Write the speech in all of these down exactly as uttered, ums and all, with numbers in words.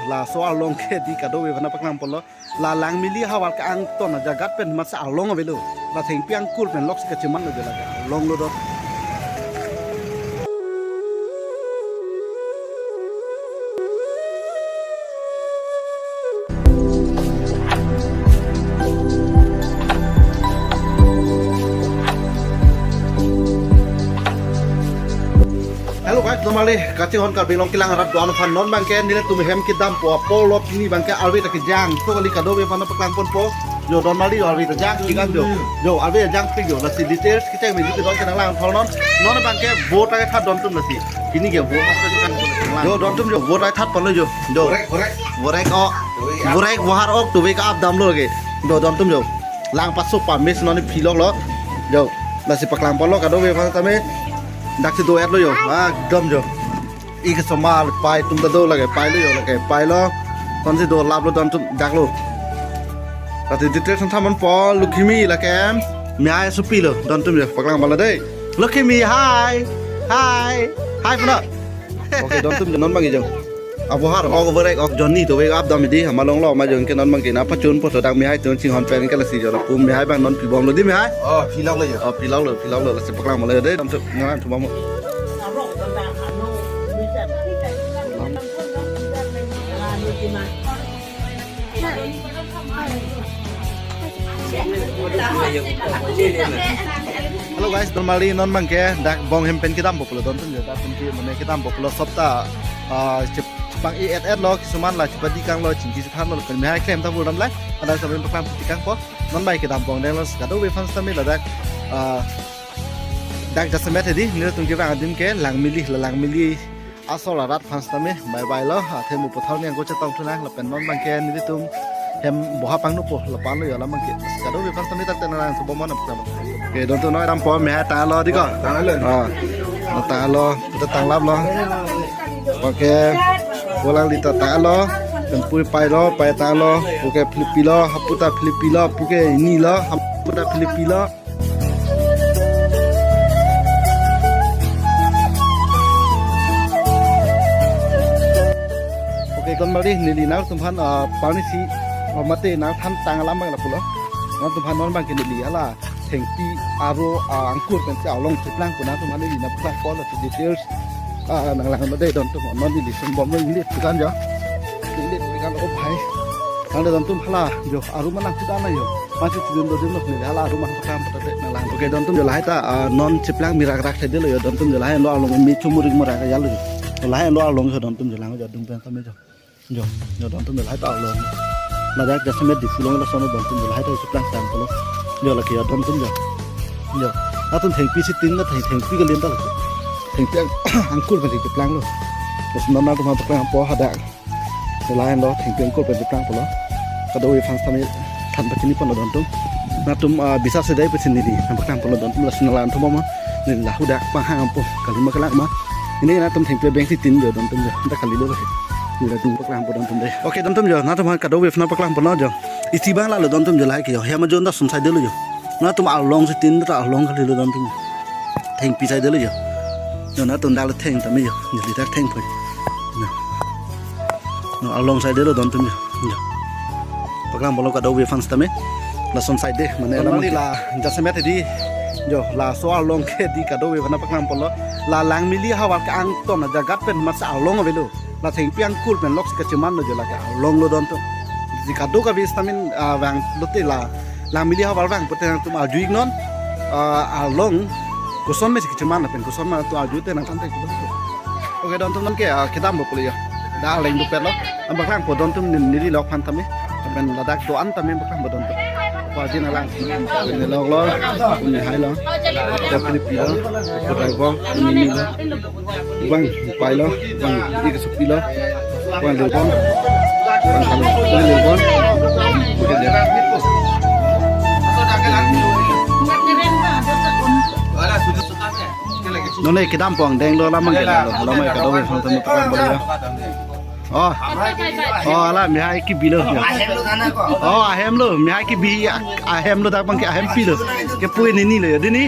Laso arlong ke dei kadokave aphan paklang ponlo. La Langmili havar ke angton ajagat pen masa arlong avelo. La thengpi angkur pen loksi kacheman lo je lake arlong lo do. Hello guys, normally kachehon Karbi Anglong kelang arat do-an aphan non abangke nelitum hem kedampo apor lo, pini abangke arve ta kejang. So kali kadokave aphan paklang ponpo. Jo, normally arve ta jang, chikan jo. Jo, arve jangpik jo. Lasi details kecheng menu kedon kenang lang thol non. Non abangke vote ai that dontum lasi. Pini ke vote. Jo, dontum jo, vote ai that ponlo jo. Jo. Vorek, vorek. Vorek o. Vorek, vohar ok, tuve ka ap damlo ke. Jo, dontum jo. Lang paso pamis non philok lo. Jo. Lasi paklang ponlo kadokave aphan tame. Daksi do-et lo jo. Ah, ekdom jo. Ik somal pai atum ta do lake, pailo jo lake, pailo. Konsi do lap lo dontum daklo. Tati details an thaman po, Lukhimi lake. Mehai supi lo dontum jo, paklang ponlo dei. Lukhimi, hi. Hi. Hi, puno. Okay, dontum jo non abangke jo. Abohar, ok vorek, ok jonni tuve ap dam dei, ama long lo, ama jong ke non abangke na pachun po so dak mehai tun chinghon pen ke lasi jo lapu mehai abang non pibom lo dei mehai. Oh, philok lo jo. Oh, philok lo, philok lo, lasi paklang ponlo dei, dontum, non thubom. Hello guys, normally non abangke dak bong hem pen kedampo pulo dontum jo, dak pen ke mane kedampo pulo sob ta, ah, chep-, chepang-i-et-et lo, kisuman la chepadi kang lo, chingki chethan lo, pen mehai klem ta bul dam lai, ada saben paklang piti kang po, non abangke kedam bong denglo, kadokave aphan sitame ladak, ah, dak jasemet hedi, nelitum kevang adim ke Langmili, la Langmili asor arat aphan sitame, bye bye lo, athe mo puthot ni angko chetong thunang, lapen non abangke nelitum hem boha pangno po, lapu-an lo jo la abangke. Kadokave aphan sitame dak tenang lang thubom non apsa. Okay, dontum non dampo mehai tanglo dei ko. Tanglo. Ah. Tanglo, ta tanglap lo. Okay. Pu alangli ta tanglo. Pen pu pailo, pai tanglo. Pu ke philip pilo, hapu ta philip pilo, pu ke inilo, hapu ta philip pilo. Okay, kon mari neli nangtum aphan, ah, pangni si, ah, mate nangthan tang alam abang lapulo. Nangtum aphan non abangke neli hala thengpi aro, ah, angkur pensi arlong cheplang pu nangtum aphan neli nangpaklang ponlo details. Ah, nang lang lo dei dontum, non neli sun bom lo inglip kan jo. Inglip kan, oh bhai. Kan dei dontum hala jo, aru manang sudah na jo. Masih sidun dodun lo neli hala aru mang paklang pata dei nang lang. Okay, dontum jo lahai ta, ah, non cheplang mirak rak saidelo jo, dontum jo lahai lo arlong mi chumurik murak ya lo jo. Lahai lo arlong jo dontum jo lang jo, dung pen kami jo. Jo, jo dontum jo lahai ta arlong. Ladak jasemet Diphu along lason dontum jo lahai ta cheplang tang pulo. Jo lake jo dontum jo. Jo. Nangtum thengpi si tin na theng, thengpi kalian ta lake. Thengpi ang-, angkur kan cheplang lo. Terus non nangtum aphan paklang po hadak. Lahai lo thengpi angkur pen cheplang pulo. Kadokave aphan sitame than pachini ponlo dontum. Nangtum, ah, bisa sedai pachini dei. Nangpaklang ponlo dontum, lasi nang lang thubom ma. Neli la hadak panghang po. Kali ma kelak ma. Neli nangtum thengpi abeng si tin jo dontum jo. Dak kalilo lake. Neli latum paklang po dontum dei. Okay, dontum jo. Nangtum aphan kadokave aphan paklang ponlo jo. Isi abang lalo dontum jo lahai ke jo. Hem ajon ta sun saidelo jo. Nangtum arlong si tin ta arlong kalilo dontum. Thengpi saidelo jo. Jo nangtum dak le theng tame jo. Neli dak theng po. Jo. Jo, arlong saidelo dontum jo. Jo. Paklang ponlo kadokave aphan sitame. Lason saide mane la mangke la jasemet hedi. Jo, laso arlong ke dei kadokave aphan paklang ponlo. La Langmili havar ke angton ajagat pen masa arlong avelo. La thengpi angkur pen loksi kacheman lo jo lake arlong lo dontum. Dei kadokave sitame, ah, vang lote la Langmili havar vang pute nangtum arju iknon, ah, arlong koson mesi kacheman lapen koson ma tu arju te nangthan thek. Okay, dontum non ke, ah, kedampo pulo jo. Dak leng dupet lo. Nangpaklang po dontum ne-, neli lok aphan tame. Lapen ladak do-an tame paklang po dontum. Apa ajin alang. Ne lok lo. Ne hai lo. Dak philip pilo. Pu dai bong. Ne ni lo. Bang, pailo. Bang, ik supi lo. Bang, lil bong. Bang, kalo. Bang, lil bong. Oke, dia. Non le kedampo angdeng lo, lam angke lo, lam angke kadokave aphan tame paklang ponlo. Oh. Oh, hala mehai kebi lo. Oh, ahem lo, mehai kebi, ahem lo dak abangke ahempi lo. Kepu ne ni lo dei ni.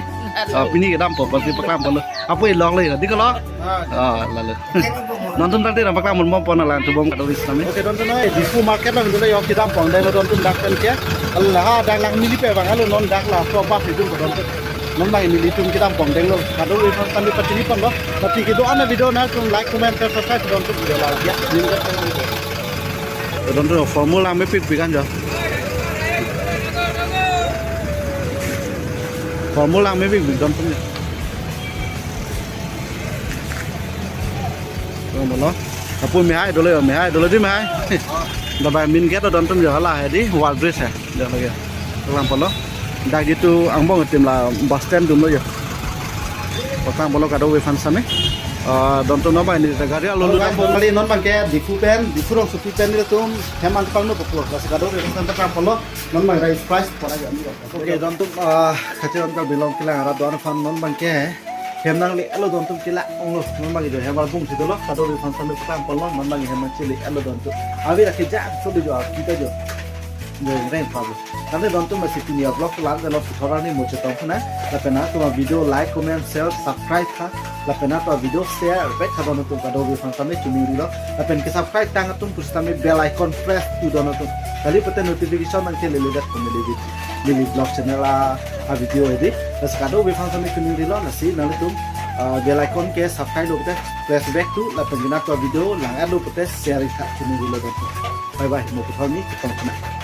Oh, pini kedampo pasti paklang ponlo. Apu lok lo dei ko lo. Oh, lalo. Nontum tangte nangpaklang monbom pon alang tubom kadokave sitame. Okay, dontum noi, Diphu market along dolo, yo kedam pongdeng lo dontum dak pen ke. Allah, dak lang mili pe bang alo non dak la so bas itum dontum. Non bang mili atum kedam pongdeng lo. Kadokave aphan sitame pachini ponlo. Tapi kedo-an avideo nangtum like, comment, share, subscribe dontum video la ya. Ning ka. Dontum formula mepik pikan jo. Formula mepik pik dontum jo. Dong polo. Apun mehai dolo yo, mehai dolo di mehai. Dabai main gate dontum jo hala hai di, Wall Bridge hai. Jo lagi. Dong polo. Dak jitu angbong atum la bus stand dunlo jo. Potang polo kadokave aphan sitame. Ah, dontum non bang neli ta gari alo lu. Kali non bang ke Diphu pen, Diphu rongsopi pen nelitum hem nangpangno poklo. Lasi kadokave aphan sitame potang polo. Non bang rai price pora jo. Okay, dontum, ah, kachetong ta belong kelang arat do-an aphan non bang ke. Hem nangle-etlo dontum kelang onglo, non bang ijo hem arbung si dolo, kadokave aphan sitame potang ponlo, non bang hem nangchele-etlo dontum. Avi rakhe jam so bijo akita jo. Jo reng pa bo. Tangte dontum masi pini a-vlog lang dolo puthot arni mo chetong puna, lapen nangtum video like, comment, share, subscribe tha, lapen nangtum video share, back tha dontum kadokave aphan sitame choningri lo, lapen ke subscribe tang atum pusitame bell icon press tu dontum. Kali pute notification nangchele-le det pon neli video. Daily Vlog channel a, a video edi. Lasi kadokave aphan sitame choningri lo, lasi nanglitum, ah, bell icon ke subscribe lo pute press back tu, lapen ke nangtum video lang-etlo pute share tha choningri lo dontum. Bye bye, mo puthot arni chetong puna.